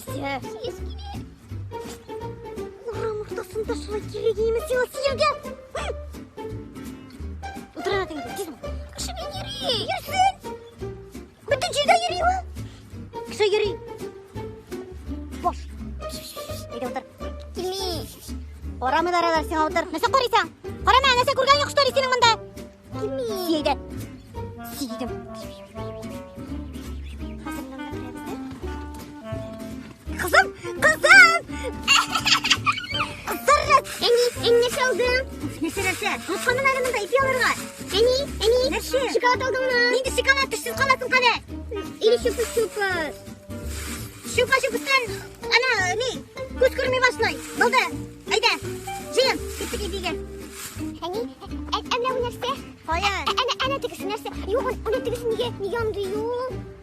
Нәрсә? Сөясе килә. Урам уртасында шулай кирәк име сиңа сөяргә? Утыр ана тегендә, тиз бул. Кеше белән йөри. Йөрсен. Бөтен җирдә йөри ул. Кеше йөри. Бош. Әйдә утыр. Килми. Карамыйлар алар сиңа утыр. Нәрсә карыйсың? Карама, нәрсә күргән юк что ли синең монда? Килми. Си әйдә. Си дидем. Хәзер менә монда керәбез дә. Кызым, кызым! Кызым! Әни, әни нәрсә алдың? Нәрсә, нәрсә? Онытканмын әле монда ипи алырга. Әни, әни. Нәрсә? Шоколад алдыңмы? Нинди шоколад? Тешсез каласың кале. Или чупа-чупс. Чупа-чупстан ана ни, күз күрми башлый. Булды. Әйдә. Җыен, киттек ипигә. Әни, ә менә бу нәрсә? Кая? Әнә, әнә тегесе нәрсә? Юк, әнә тегесе нигә, нигә андый юк?